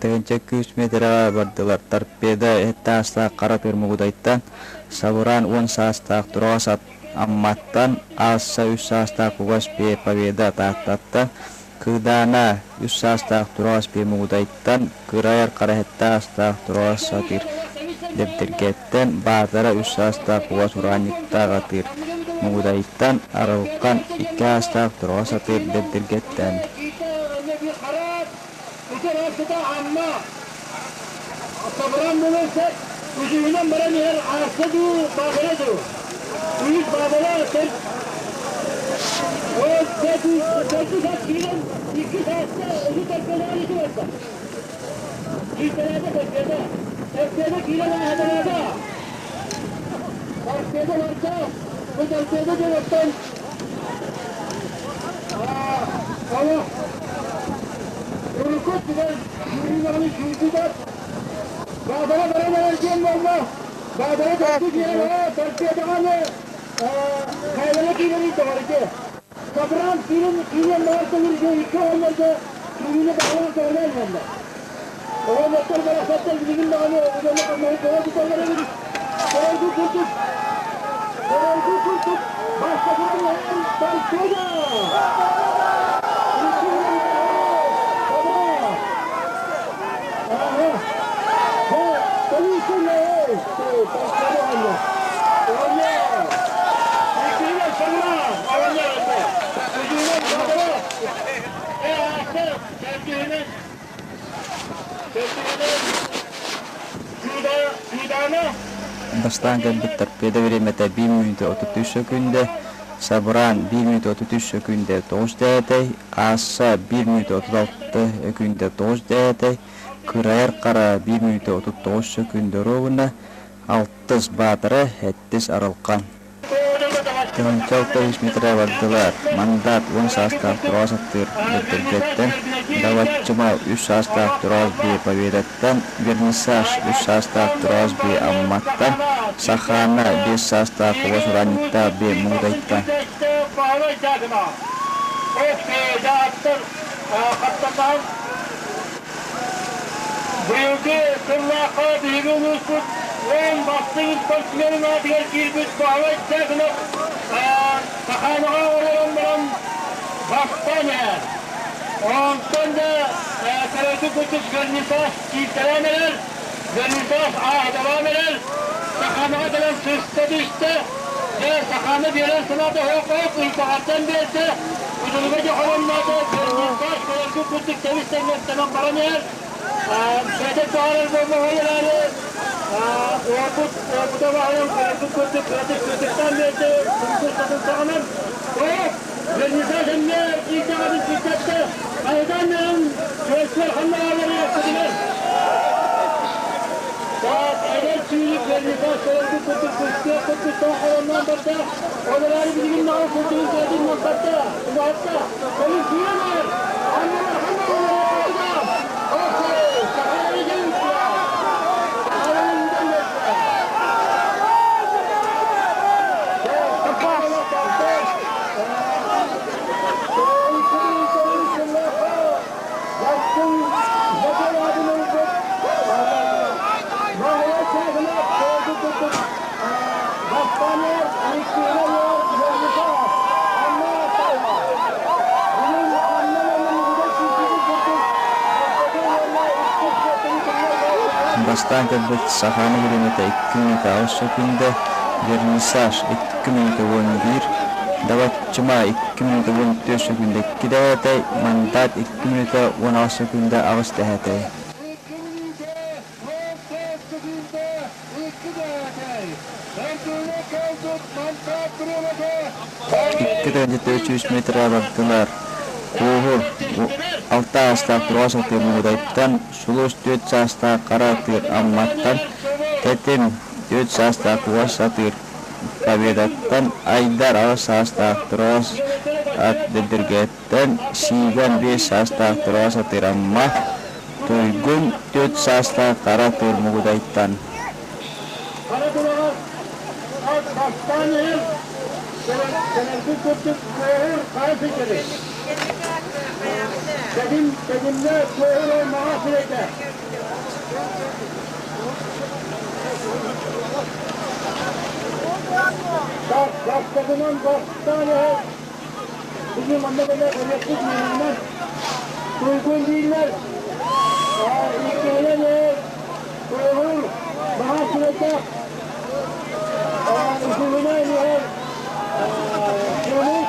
1200 миэтэрэҕэ бардылар. Торпедо саастаах хара тыыр Мугудайтан, Сабыраан 10 саастаах Тураҕас Амматтан, Аасса 3 саастаах Кугас Биэ Победа Тааттаттан, Кыыдаана 3 саастаах Тураҕас Биэ Мугудайтан, Кырайар Хара саастаах Тураҕас Сатыыр Дэбдиргэттэн, Баатара 3 саастаах Кугас Ураанньыктаах Атыыр Мугудайтан, Арылхан 2 саастаах Тураҕас Атыыр Дэбдиргэттэн. Собран булурsa үсүһүнэн баран иһэр аарса дуу, баабара дуу. Үс баабара ол төрдүс ат киирэн икки сааста үсү торпедаҕа ити барда. Кииртэлээтэ торпеда. Торпеда киирэн ааһаталаата. Торпеда барда. Бу торпеда диэн олох урукку өттүгэр сүүрүүнэҕини сүүрбүт Баадара баран эрэр диэн буолла. Баадара төрдү киирэн торпедаҕаны хайалара киирэрий доҕор ити. Сабран киирэн киирэн баҕар икки оҕоннорго сүүрүүнү баҕалаан көҕүлээн иһэллэр. Оҕонньоттор барахсаттар билигин даҕаны үлэни хамнаһы көҕө туталлар эбит. Көрөргүт курдук, көрөргүт курдук бастакынан иһэн торпеда! Бастаан кэлбит торпеда бириэмэтэ 1 мүнүүтэ 33 сөкүүндэ, Сабыраан 1 мүнүүтэ 33 сөкүүндэ 9 дэһэтэй, Аасса 1 мүнүүтэ 36 өкүүндэ 9 дэһэтэй, Кырайар Хара 1 мүнүүтэ 39 сөкүүндэ оруобуна, алтыс Баатара, сэттис Арылхан. 16 метра бардылар. Мандат 10 саастаах тураҕас аттыыр Бэрдэргэттэн, Даватчыма 3 саастаах тураҕас биэ Победаттан, Вернисаж 3 саастаах тураҕас биэ Амматтан, Сахаана 5 саастаах кугас ураанньыктаах биэ Мугудайтан. Быйылгы сыллаахха биһиги улууспут 10 бастыҥ спортсменын аатыгар киирбит Баһылай Дьяконов Сахаанаҕа олорон баран бастаан иһэр. Онтон да Каратү курдук вернисаж кииртэлээн эрэр, вернисаж ааһыталаан эрэр, Сахаанаҕа кэлэн сыста түстэ, дьэ Сахаана биэрэр санаата оһох ыйдаҕаттан биэрдэ, Удулуга дьохолонноото, вернисаж көрөргүт курдук тэбис тэҥҥэстэнэн баран иһэр. Бэйэтэ баҕарар буоллаҕа эрээри, уопут, уопута баһыйан көрөргүт курдук кыратык кырдьыктаан биэрдэ, кункур саҕанан. Вернисаж эмиэ иирдэҕэбин күүттэттэ, хайытан мин чуолкур ханна бааллар Так, эдэр сүүрүк вернисаж көрөргүт курдук күстүөх курдук тоҥхолонноон барда. Ол эрээри билигин даҕаны курдугун кыратын маппатта, убаһатта. Кэлин сүүрэн эр! Ханналар, ханналар, Окей, сахалары дьэ Сахалары үтэн Бастаан кэлбит Сахаана бириэмэтэ 2 мүнүүтэ 8 сөкүүндэ, Вернисаж 2 мүнүүтэ 11, Даватчыма 2 мүнүүтэ 14 сөкүүндэ 2 дэһээтэй, Мандат 2 мүнүүтэ 18 сөкүүндэ 8 дэһээтэй. 2 400 метра бардылар. Куоһур 6 саастаах тураҕас атыыр Мугудайтан, Сулус 4 саастаах хара атыыр Амматтан, Тэтим 4 саастаах кугас атыыр Победаттан, Айдар 8 саастаах тураҕас ат Дэбдиргэттэн, Сиигэн 5 саастаах тураҕас атыыр Амма, Туйгун 4 саастаах хара атыыр Мугудайтан. Хара тураҕас ат бастаан иһэр, кэлэрбит курдук куоһур хара сикэри. Тэтим, тэтимнэ куоһур маҕа сирэйдэ. Бастакынан бастаан иһэр Бүгүн манна кэлэ көрүөхпүт үөрүүнэн туйгун дииллэр. Иккиһинэн иһэр куоһур маҕа сирэйдээх. Үсүһүнэн иһэр Сулус Сулус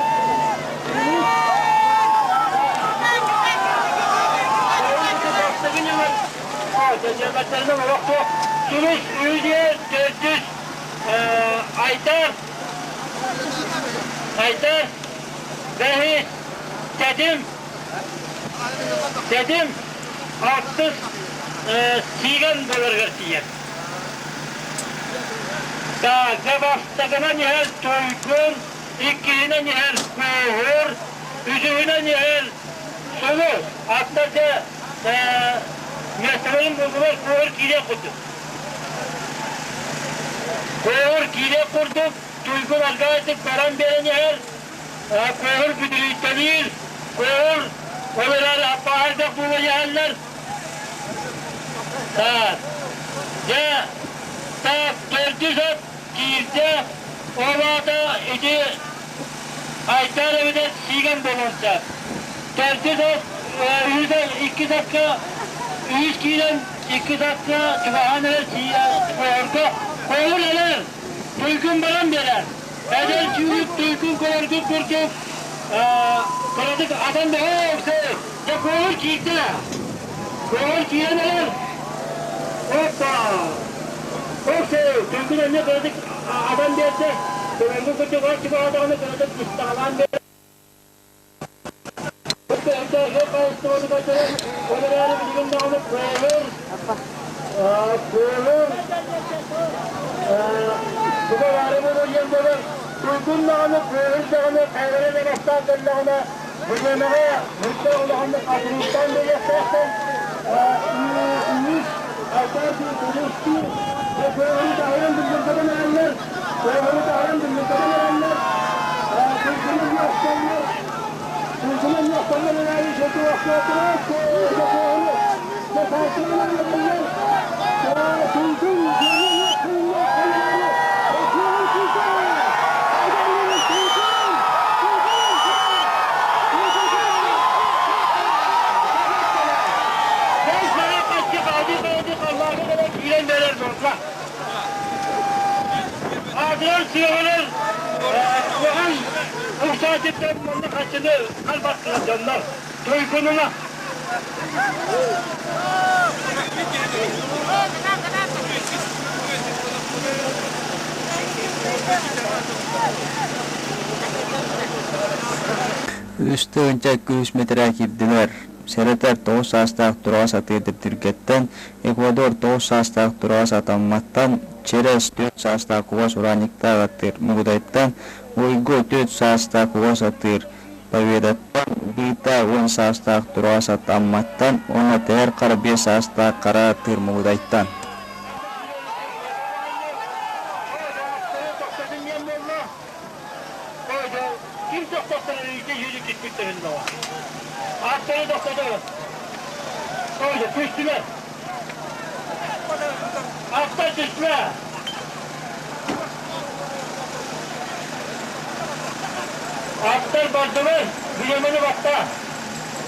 Сулус үһүс төрдүс Айдар Айдар бэһис Тэтим Тэтим алтыс Сиигэн буоларыгар тиийэр. Так, бастакынан иһэр Туйгун, иккиһинэн иһэр Куоһур, үсүһүнэн иһэр Сулус. Аттар дьэ миэстэлэрин буллулар, Куоһур киириэх курдук. Куоһур киириэх курдук, Туйгун аргаайтык баран биэрэн иһэр, Куоһур бүдүрүйтэлиир, Куоһур ол эрээри аппаһардах буола иһэллэр. Так, дьэ, так, төрдүс от киирдэ, ол аата ити Айдар эбэтэр Сиигэн буолуон сөп. Төрдүс от, үһүс от, иккис акка үһүс киирэн, иккис акка чугаһаан эрэр Куоһурга Куоһур элэр, туйгун баран биэрэр. Эдэр сүүрүк туйгун куоһургун курдук кыратык атан бөҕө Дьэ, куоһур киирдэ. Куоһур киирэн эрэр. Оппа! Оксей, туйгун эмиэ кыратык атан биэрдэ. Көмөлгүн курдук ат чугаһаатаҕына кыратык быстаҕалаан биэрэр. Ол эрээри билигин даҕаны куоһур, куоһур, туга баара буолуо диэн буолар. Туйгун даҕаны, куоһур даҕаны хайалара да бастаан кэллэҕинэ, Быдыанаҕа мөлтөх улаханнык атырыыстаан биэриэхтээхтэр. Үһүс Айтар Тулустуу куоһуру таһыран билбэтэн эрэллэр. Куоһуру таһыран билбэтэн эрэллэр. Туйгунун охсоллор. Туйгунун охсоллор эрээри сөтү охсоотулар. Куоһуру саатынан эрэллэр. Туйгун Аатырар сүөҕүлэр улахан уксаатыттан манна хаччыны халбаттылар дьоннор туйгунуна. Үс тыһыынча күүс мэтэрээ киирдилэр. Сэрэтэр 9 саастаах тураҕас атыыр Дэптиргэттэн, Эквадор 9 саастаах тураҕас Атамматтан, Черес 4 саастаах кугас Ураанньыктаах атыыр Мугудайтан, Уйгу 4 саастаах кугас атыыр Победаттан, Быыта 10 саастаах тураҕас Атамматтан уонна Тэһэр Хара 5 саастаах Хара атыыр Мугудайтан. Ким тохтотторун ити сүүрүк түспүттэрин доҕор. Аттары тохтоторун. Ой, түстүлэр. Аттар түстүлэр. Аттар бардылар, билэмэни батта.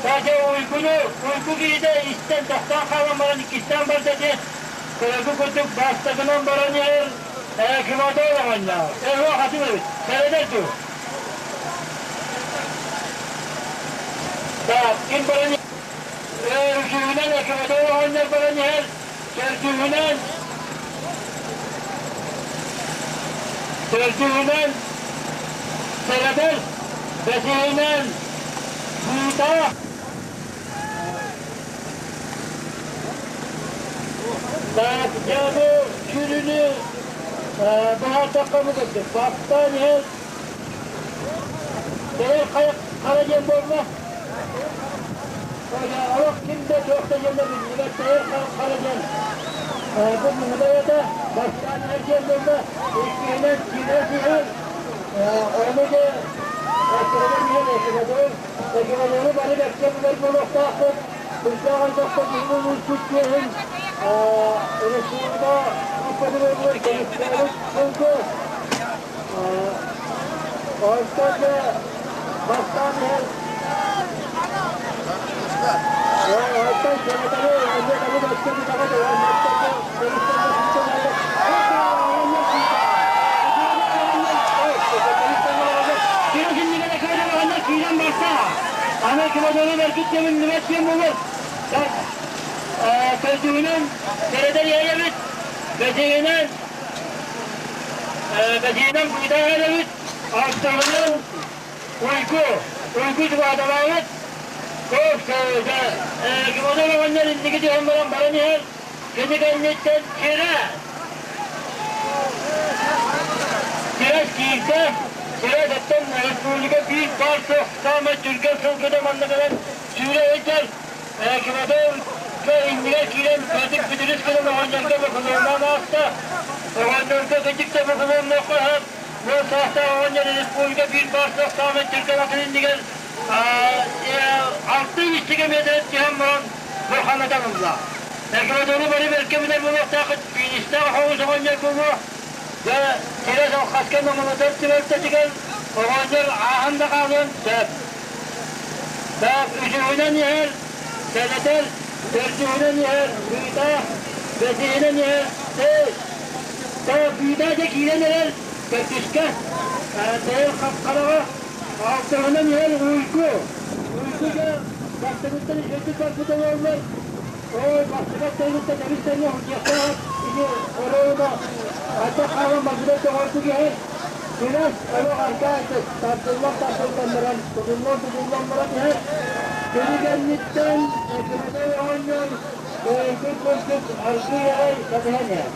Даже уйгуну, уйгу киһитэ истэн тохтоон хаалан баран иккистээн барда диэн, көрөргө курдук бастакынан баран иһэр Эквадор оҕонньор. Эһуо хатын эбит. Сэрэнэр дуу? Так, ким баран үсүһүнэн Эквадор оҕонньор баран иһэр, төрдүһүнэн төрдүһүнэн Сэрэтэр, бэсиһинэн Быыта. Так, дьэ бу сүрүнү быһаардахха бу курдук. Бастаан иһэр Тэйэр хара диэн буолла. Олох ким да туох да диэн да биллибэт тэйэр хара диэн бу муҥутайата бастаан иһэр диэн буолла. Иккиһинэн киирэн иһэр. Ону да Эккирэтэн иһэр Эквадор, Эквадору бары бэркэ билэр буолуохтаахпыт. Кырдьаах ардахта биһиги улууспут чиэһин республика ипподромугар көмүскээбит сылгы. Онтон да бастаан иһэр Онтон Сенатары эмиэ бары бэркэ билэҕит, Киирэн барса, аны кимодону бэркит кэминнибэт диэн буолар. Төрдүһүнэн сэрэтэр иһэбит, бэсиһинэн бэсиһинэн быытаах эрэбит, алтыһынан уйгу, уйгу дыбаадалаабыт, Кимодон оҕонньор инники түһэн баран баран иһэр, Кини кэнниттэн Кира Кира киирдэ. Кира оттон республика биир баар суох саамай түргэн сылгыта манна кэлэн сүүрэ сылдьар. Кимодон иннигэр киирэн кырдьык бүтүрүс гынан оҕонньорго бокулуоннаан ааста. Оҕонньорго кырдьык да бокулуоннуохха сөп. Уон саастаах оҕонньор республика биир баар суох саамай түргэн атын иннигэр алты иччигэ миэтэрэ түһэн баран бурханатан ылла. Эквадору бары бэркэ билэр буолуохтааххыт, фиништээх оҕус оҕонньор буолуо. Дьэ, сирэ хаска намылытар түбэлтэтигэр оҕонньор ааһан да хаалыан сөп. Так, үсүһүнэн иһэр, сэнэтэр, төрдүһүнэн иһэр, быытаах, бэсиһинэн иһэр, тыыс. Так, быытаа дьэ киирэн эрэр, төрдүскэ, тэйэр хапхараҕа, алтыһынан иһэр уйгу. Уйгу дьэ бастакыттан үчүгэйдик барбыта буоллар, Ой, бастакы аттарыттан эбис тэҥҥэ сылдьыахтаах ити оруоруна хайдах хаалан барбыта доҕордук иһэр. Кирас олох аркаа тардыллан тардыллан баран, тутуллан тутуллан баран иһэр. Кини кэнниттэн Кырадай оҕонньор бэйэкит курдук аргыый аҕай батыһан иһэр.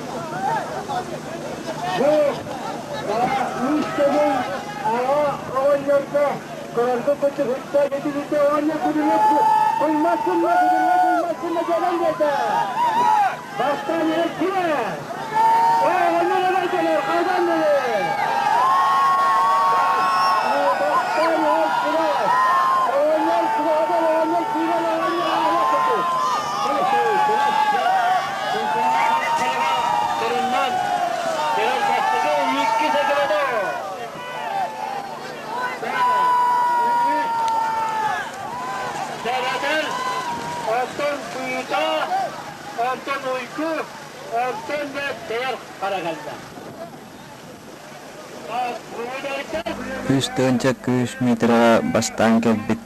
Бу үс төгүл аҕа оҕонньорго Көрөргө кытыһытта итилитэ оонньо күдүрүөк куймас гынна күдүрүөк куймас гынна дьонон диэтэ. Бастаан иһэр киэ. Оонньо эрэ хайдан дылы. Бастаан иһэр киэ. Оонньор куһаҕан оонньор киирэн оонньор аҕа кыты. Туруннан, Кирилл бастакы икки секунда. Сэрэтэр, онтон быыта, онтон уйгу, онтон да тэйэр хара кэллэ. Күүс тыһыынча күүс метраҕа бастаан кэлбит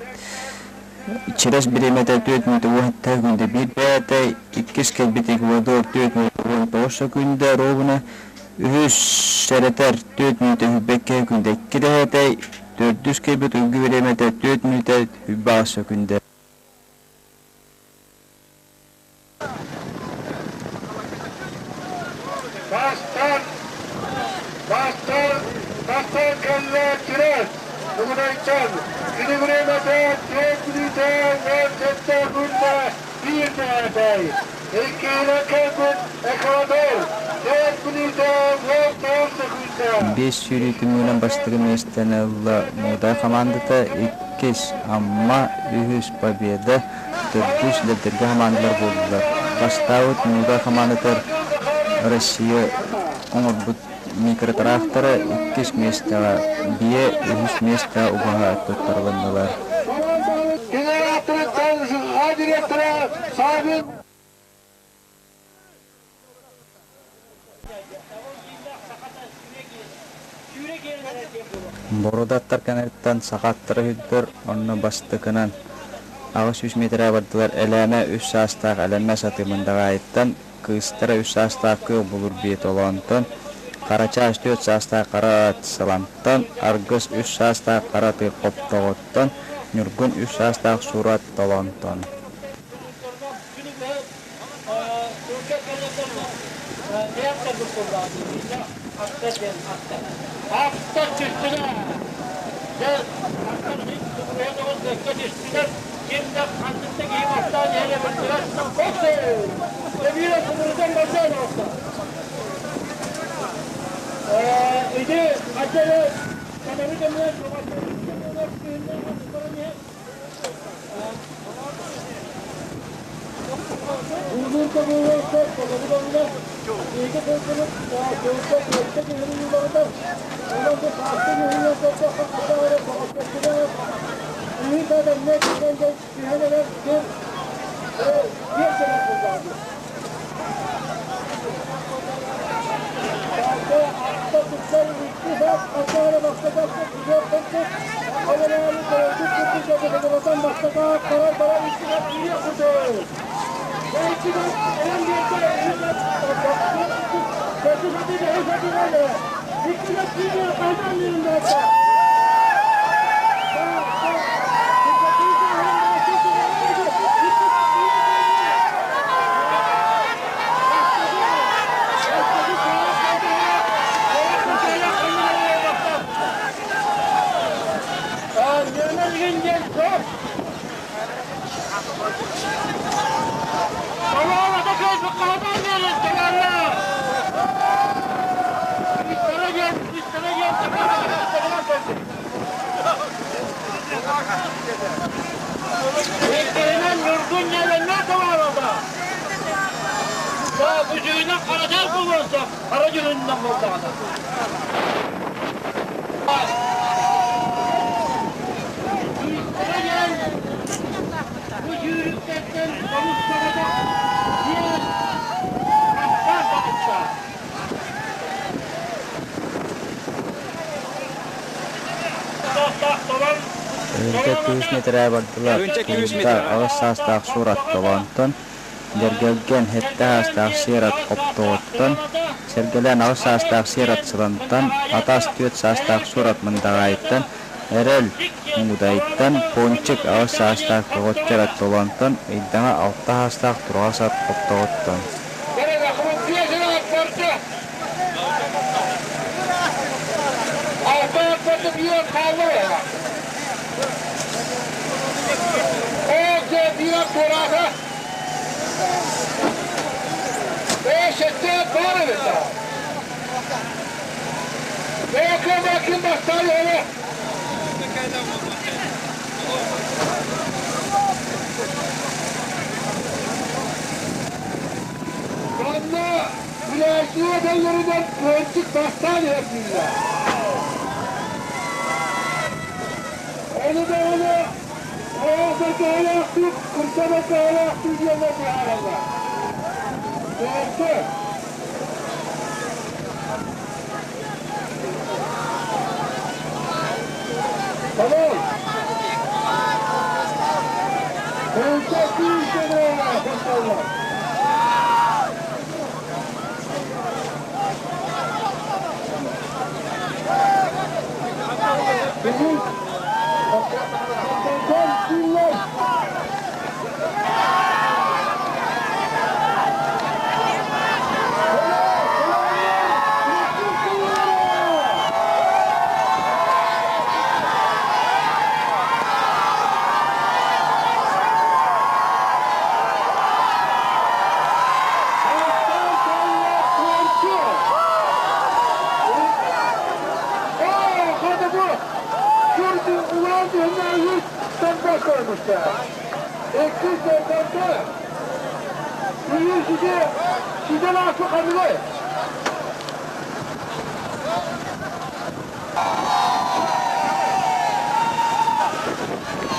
Чирэс бириэмэтэ түөрт мүнүүтэ уон күндэ биир бэйэтэ, иккис кэлбит Эквадор түөрт мүнүүтэ уон тоҕус сөкүүндэ оруобуна, үһүс сэрэтэр түөрт мүнүүтэ сүүрбэккэ күндэ икки дэһээтэ, төрдүс кэлбит уйгу бириэмэтэ түөрт мүнүүтэ сүүрбэ аҕыс сөкүүндэ. Бастан, бастан, бастан кэллэ Кирес, Угудайчан, кини бириэмэтэ түөрт мүнүүтэ уон сэттэ күндэ биир дэһээтэй. Иккиһинэн кэлбит Эквадор, түөрт мүнүүтэ уон тоҕус сөкүүндэ. Биэс сүүрүү түмүгүнэн бастакы миэстэни ылла Мугудай хамаандата, иккис Амма, үһүс Победа, төрдүс Дэбдиргэ хамаандалар буоллулар. Бастаабыт Мугудай хамаандатыгар Россия оҥорбут микротраактара иккис миэстэҕэ Биэ, үһүс миэстэҕэ Убаһа туттарылыннылар. Генераторыттан ЖХ директора Савин Бородаттар кэнниттэн саха аттара сүүрдэр, онно бастакынан аҕыс сүүс миэтэрэ бардылар Элээмэ үс саастаах Элэмэс аты Мындаҕаайыттан, кыыстара үс саастаах Кыыл Булур биэ Толоонтон, Харачаас түөрт саастаах Хара ат Сылантан, Аргыс үс саастаах Хара аты Хоптоҕоттон, Ньургун үс саастаах Сура ат Толоонтон. Аттар түстүлэр. Дьэ, аттар түстүлэр, түстүлэр. Ким да ханнык да киһи бастаан иһэрэ биллибэт. Тэбиирэ субурутан барда оҕуста. Ити хаччары Өргө күүс миэтэрэ бардылар, Куйда 8 саастаах Суорат Толоонтон, Дьэргэлгэн 7 саастаах Сиэрат Хоптоҕоттон, Сэргэлээн 8 саастаах Сиэрат Сылантан, Атас 4 саастаах Суорат Мындаҕаайыттан, Эрэл Муҥудайыттан, Пончик 8 саастаах Көҕөччөр ат Толоонтон, Ыйдаҥа 6 саастаах Тураҕас ат Хоптоҕоттон.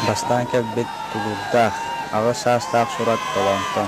Бастаан кэлбит тулуурдаах, 8 саастаах Сурат Толоонтон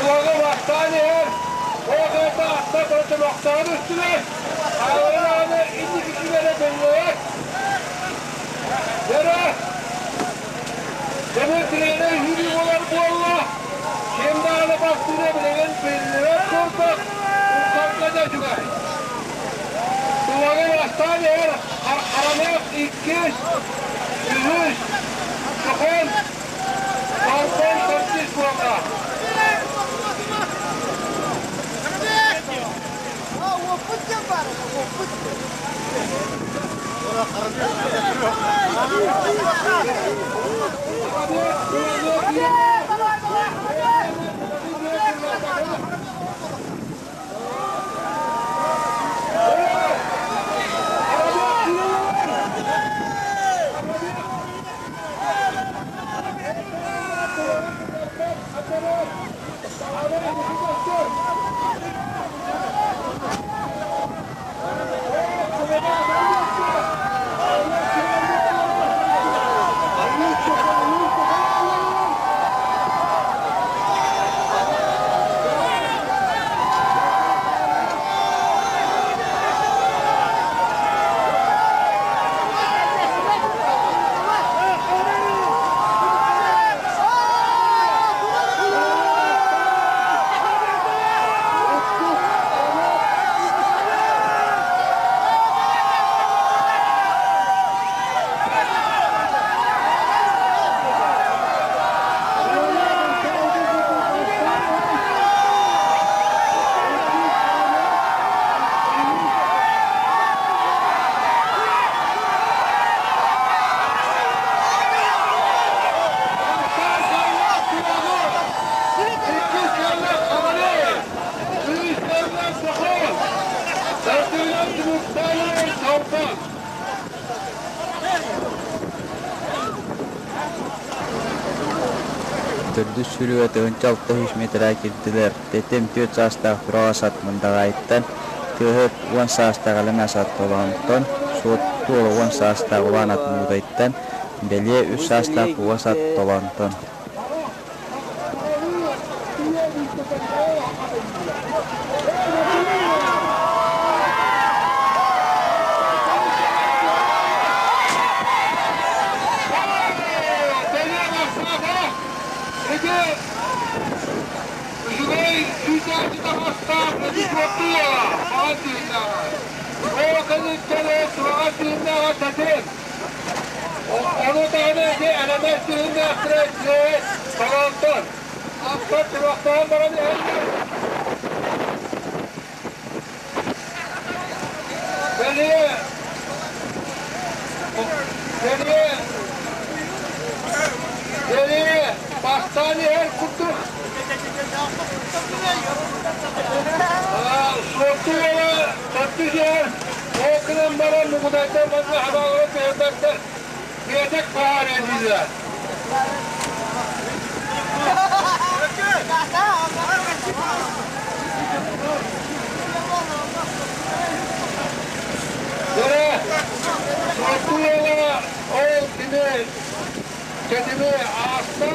Туһаҕа бастаан иһэр, ол аата атта бочомохтоон үстүлэр, хааларын ааны инникитин эрэ биллибэт. Дьэрэ, дьэбир тренер үһүрүү буолар буолла, ким даҕаны бастыыра билигин биллибэт курдук, уккарга да үчүгэй. Туһаҕа бастаан иһэр Хараныах иккис, үһүс, Чохон, Талбан төрдүс буолла. Төрдүс сүүрүүгэ 1600 миэтэрэ киирдилэр. Тэтим 4 саастаах тураҕас ат Мындаҕаайыттан, Тыаһыт 10 саастаах Элэмэс ат Толоонтон, Суотту 10 саастаах Улаан ат Мугудайтан, Бэлиэ 3 саастаах Кугас ат Толоонтон. Үчүгэй сүүтээччи таҥастаах эдикуоттуа маҕан тыыннааҕа. Ол кэнниттэн тураҕас тыыннааҕа Тэтим. Ону таһынан ити элэмэс тыыннаахтара дьиэ Толоонтон. Аттар туруохтаан баран иһэллэр. Бэлиэ Бэлиэ Бэлиэ бастаан иһэр курдук. Суотту уола төрдүс иһэр. Ол гынан баран Мугудайдар манна хабаалара түһэрбэттэр. Биэтэк баар дииллэр. Дьэ, Суотту уола ол кини тэтими ааста.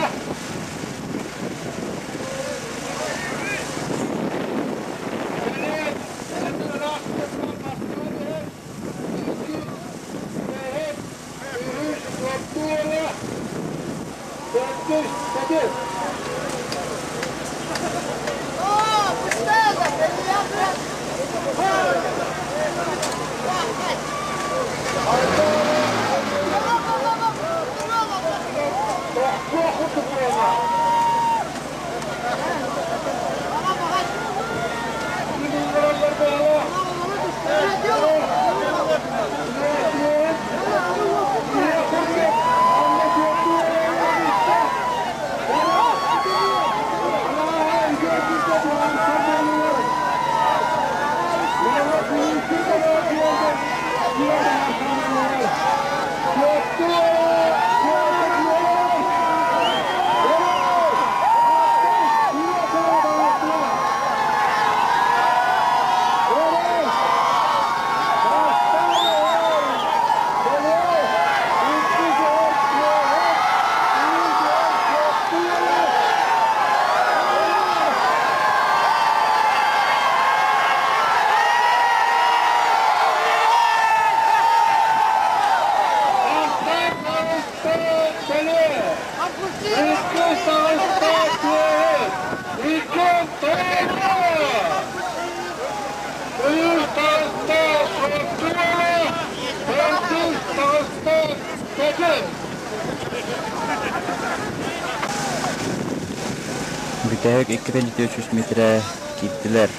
Бүтэһик 2 400 миэтэрэ киирдилэр.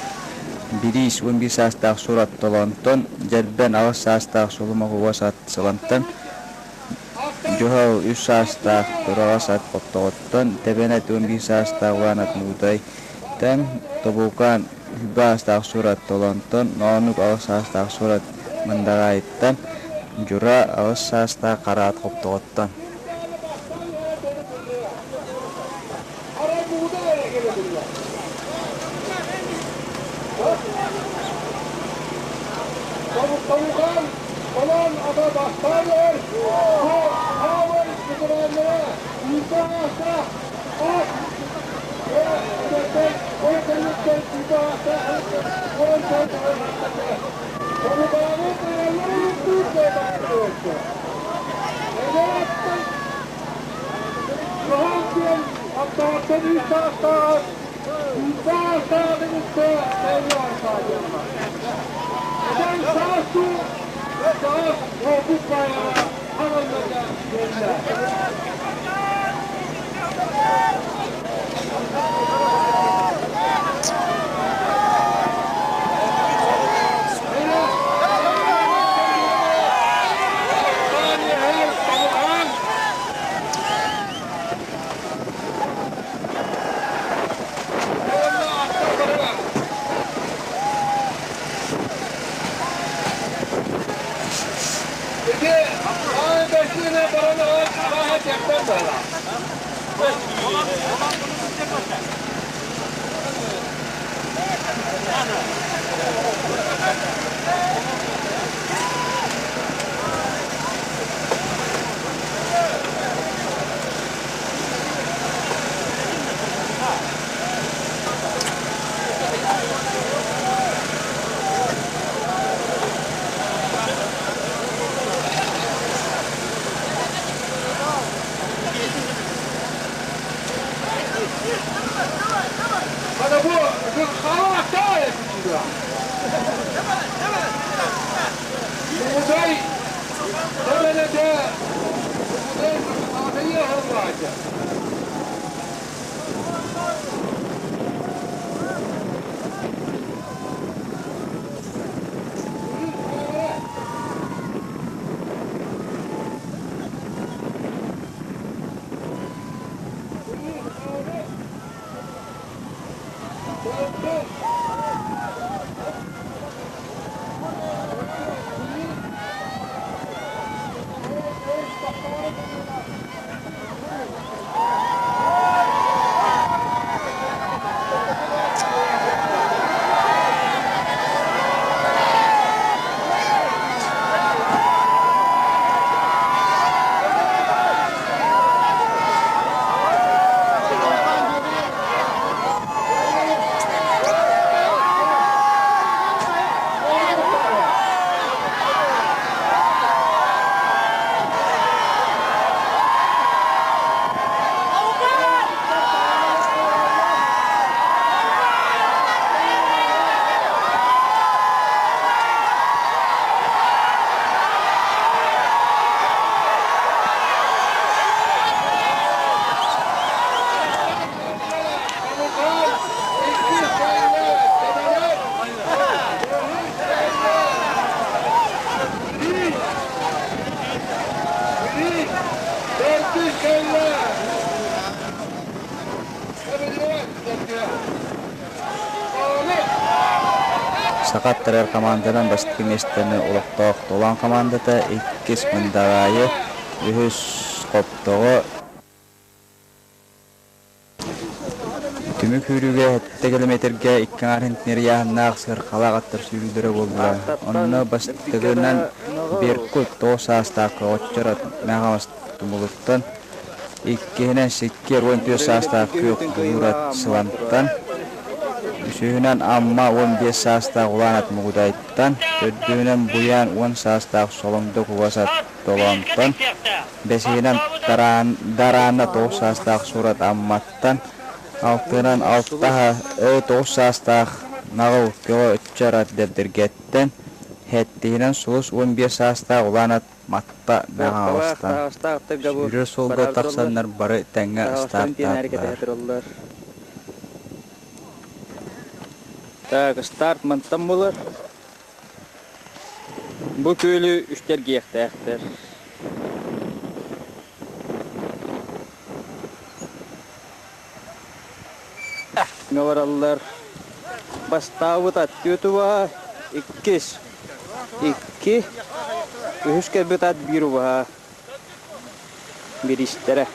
Бириис 11 саастаах Сурат Толоонтон, Дьэрбэн 8 саастаах Сулумах Уос ат Сылантан, Дьуһал 3 саастаах Тураҕас ат Хоптоҕоттон, Тэбэнэт 11 саастаах Улаан ат Муутайтан, Тобулкаан 20 саастаах Сурат Толоонтон, Ноонук 8 саастаах Сурат Мындаҕаайыттан, Дьура 8 саастаах Хара ат Хоптоҕоттон. Саха аттарар хамаанданан бастакы миэстэни олохтоох Толоон хамаандата, иккис Мындаҕаайы, үһүс Хоптоҕо Түмүк сүүрүүгэ сэттэ километрга икки аҥаар сантиметр ыйааһыннаах сыарҕалаах аттар сүүрүүлэрэ буолла. Онно бастакынан Беркут 9 саастаах көҕөччөр ат Мэхээс Тумулуттан, иккиһинэн Сиккиэр 14 саастаах Күөх Дьулуур ат Сылантан, үсүһүнэн Амма 15 саастаах Улаан ат Мугудайтан, төрдүһүнэн Буйаан 10 саастаах Солоҥдо Кугас ат Толоонтон, бэсиһинэн Дараана 9 саастаах Сурат Амматтан, алтыһынан алтаһа 9 саастаах Наҕыл Көҕө Ыччар ат Дэбдиргэттэн, сэттиһинэн Сулус 15 саастаах Улаан ат Матта Мэҥэ Сүүрэр суолга тахсаннар бары тэҥҥэ ыстаартаатылар. Так, старт мантан буолар. Бу күөлү үстэргиэхтээхтэр. Бараллар. Бастаабыт ат түөрт убаһа, иккис икки, үһүс кэлбит ат биир убаһа бириистэрэ.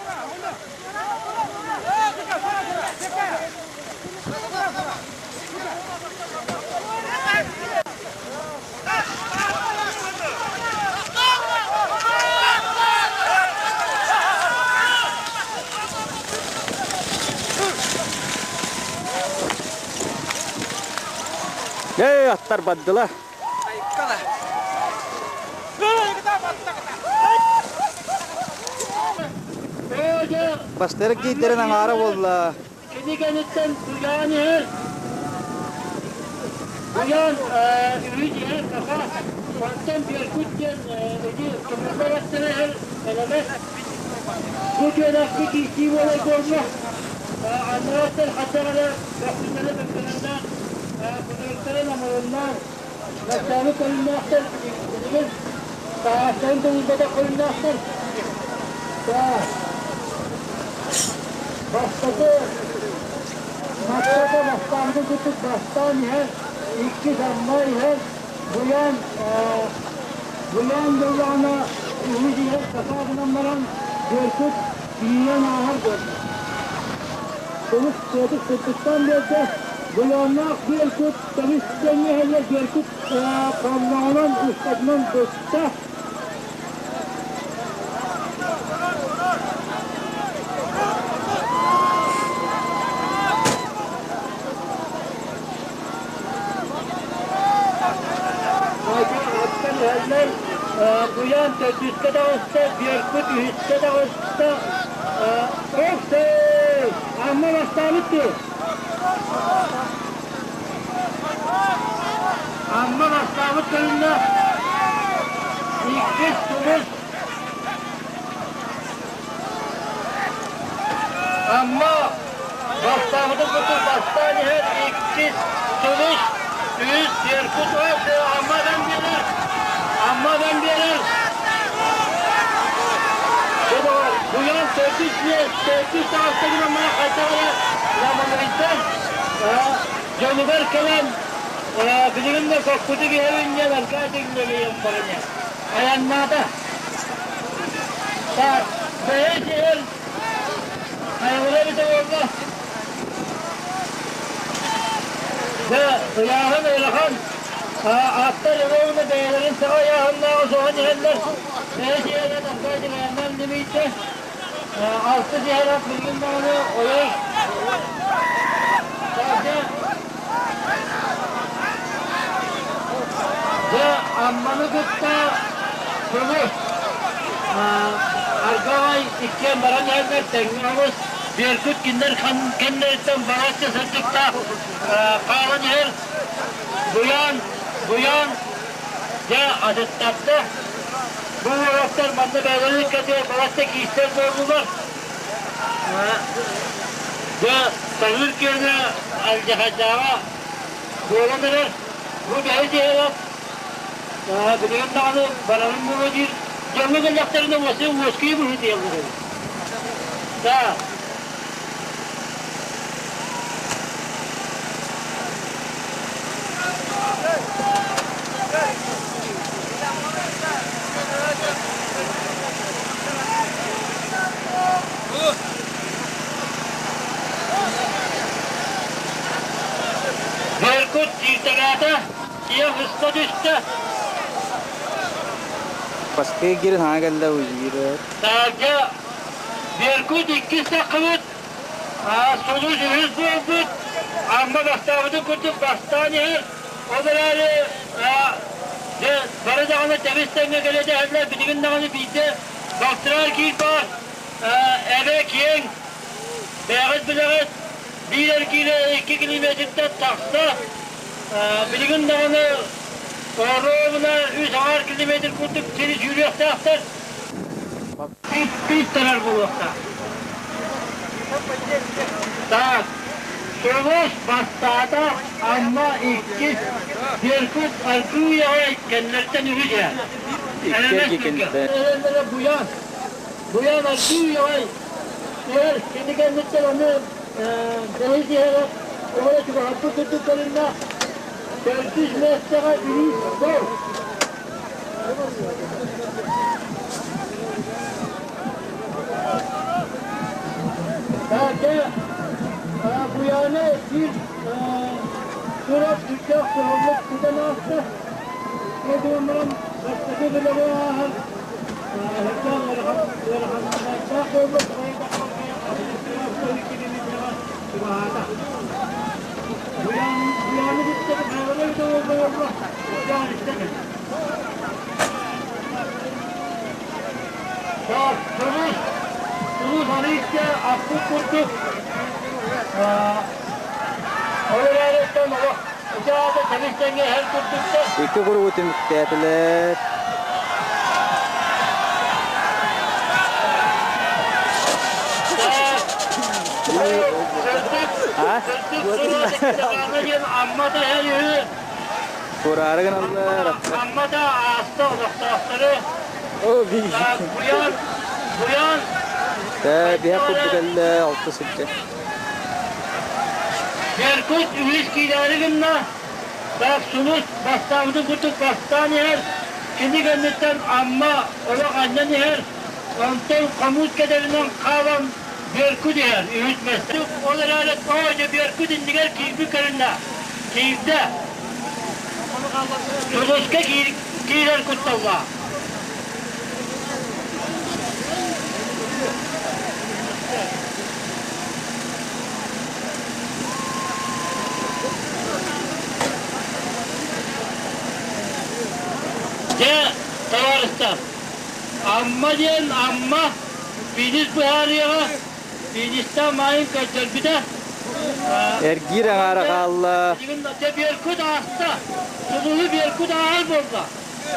Эй, аттар бардылар. Бастары кийтэрин аҥаара буолла. Кини кэнниттэн Туйаан иһэр. Туйаан үһү иһэр саха. Онтон Беркут диэн ити көмүллэр аттара иһэр элэмэс. Бу түөлэхпи киирсии буолар буолла. Аннааттар хаттах эрэ бөхсүннэрэ бөккөнөннөөх, кутуруктара намырыннаах, Бастааны көрүннээхтэр билигин таһаастарын толуйбатах көрүннээхтэр. Бастакы бастакы бастаанты курдук бастаан иһэр, иккис Амма иһэр, Буян Буян буоллаҕына үһүс иһэр сатаа гынан баран Беркут тиийэн ааһар буолла. Сулус Петр сырдыктаан биэрдэ, Буяннаах Беркут Көмүс тэҥҥэһэллэр Беркут хонноҕунан устатынан быста. Аттан иһэллэр Буян төрдүскэ таҕыста, Беркут үһүскэ таҕыста. Ох, Амма бастаабыт дуу? Амма бастаабыт көрүҥҥэ иккис сулус Амма бастаабытын курдук бастаан иһэр иккис сулус үс Беркут Аммадан биэрэр Аммадан биэрэр Буян төрдүс төрдүс таҕыста гынан хайдах эрэ намылыйда Дьонугар кэлэн, билигин да соппуту биһэбин диэн Аркадий Левиев барыня. Айаннаата. Так, бэйэ иһэр хайалара эбитэ буолла. Дьэ, ыйааһын ыарахан. Аттар ровно бэйэлэрин саҕа ыйааһыннааҕы соһон иһэллэр. Бэйэ иһэрин Аркадий айаннаан лимиитэ. Алтыс иһэр ат билигин даҕаны ойор. Дьэ, Амманы кытта Сулус Аргавай иккиэн баран иһэллэр, тэҥҥэ оҕус. Беркут кинилэр кэннилэриттэн балачча сырдыктаах хаалан иһэр. Буян, Буян дьэ атыттарда. Бу уолаттар манна бэйэлэрин кэтиэ балачча киирсэр буоллулар. Дьэ, таһыыр киэнэ алдьархайдааҕа буолан эрэр. Бу бэһис иһэрэ билигин даҕаны барарын буолуо диир. Дьоҥҥо кэллэхтэринэ уоскуйа быһыытыйаллар эбит. Да. Беркут кииртэгээтэ, ийэ ыста түстэ. Бастыы киирэн хаҥа кэллэ узиир. Таһырдьа Беркут иккис таххыбыт, Сулус үһүс буолбут, Амма бастаабытын курдук бастаан иһэр. Ол эрээри дьэ бары даҕаны тэбис-тэҥҥэ кэлэ дэһэллэр, билигин даҕаны биирдэ балтараа киир баар. Эбэ киэҥ, бэйэҕит билэҕит, биир эргиирэ 2 километртан тахса. Билигин даҕаны ровно үс аҥаар километр курдук сири сүүрүөхтээхтэр. Питтарар буолуохтаах. Так. Сулус бастаата, Амма иккис, Беркут аргыый аҕай кэннэртэн үһүс иһэр. Икки кэнниттэн. Эрэллэрэ Буян. Буян аргыый аҕай иһэр. Кини кэнниттэн аны бэһис иһэрэ оҕо чугаһаппыт курдук көрүннэ. Төрдүс миэстэҕэ Билиис Гол. Дьэ, Буяны биир турар сүрдээх суһаллык тутан ааста. Ол гынан баран бастакы бөлөҕү ааһар сүрдээх ыараханнаах буолбут чугаһаата. Буяны кытта хаалара да буолла, Буян истэ Сулус, Сулус арыычча аппыт курдук ол эрээриттэн олох ити аата тэбис-тэҥҥэ иһэр курдуктар. Икки куругу түмүктээтилэр. Сырдык, сырдык Сулус диэн Амма да иһэр үһү. Кураары гыналлар. Амма да ааста олохтоохтору. Буян, Буян. Биһэх курдук эллэ алта сылдьар. Беркут үһүс киирээри гынна. Так Сулус бастаабытын курдук бастаан иһэр. Кини кэнниттэн Амма олох анньан иһэр. Онтон хомуут кэдэринэн хаалан Беркут иһэр үһүс миэстэ. Ол эрээри оо дьэ Беркут иннигэр киирбит көрүннэ. Киирдэ. Сулуска киирэр кутталлаах. Дьэ, табаарыстар, Амма диэн Амма финиш быһаарыаҕа фиништаах маайын көрдөрбүтэ. Эргиир аҥаара хаалла. Дьэ Беркут ааста. Сулуһу Беркут ааһар буолла.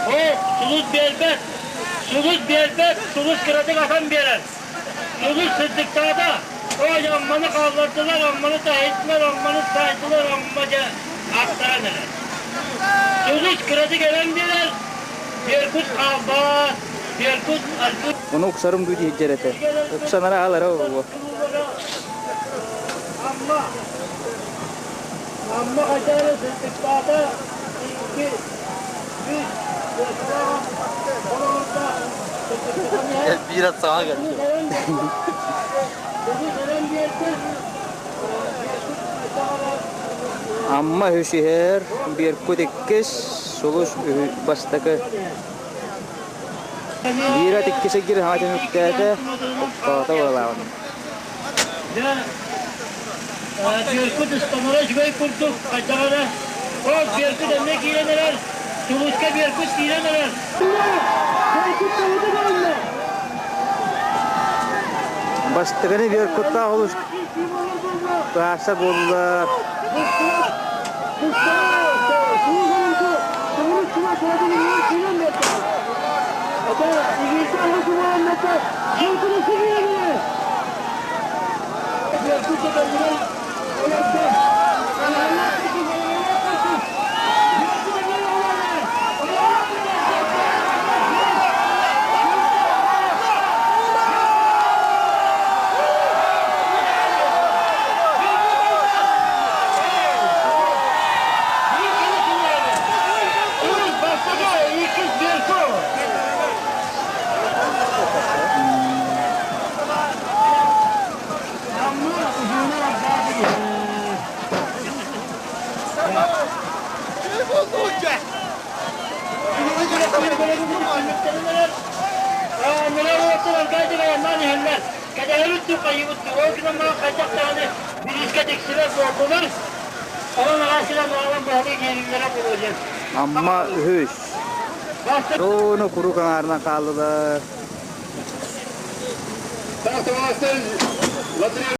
Оо, сулус биэрбэт. Сулус биэрбэт, сулус кыратык атан биэрэр. Сулус сырдыктаата. Ой, Амманы хааллардылар, Амманы таһыйдылар, Амманы саайдылар, Амма дьэ аттаран эрэр. Сулус кыратык эрэн биэрэр, Беркут хаалбат, Беркут аргы... Ону уксарым дуу диэддэр этэ. Уксанара аалара буолуо. Амма Амма хайдах эрэ сырдыктаата, икки, үс, Биир ат саҥа кэллэ. Амма үһүс иһэр, Беркут иккис, Сулус бастакы. Биир ат иккис эгир хаҥа түмүктээтэ, тохтоото быалааҕын. Беркут ыстанара үчүгэй курдук, хайдах эрэ. Ол Беркут эмиэ киирэн эрэр, Сулуска Беркут киирэн эрэр. Беркут төбөтө көрүннэ. Бастакыны Беркуттаах олус тааса буолла. Амма үһүс. Ону куруук аҥаарынан хааллылар.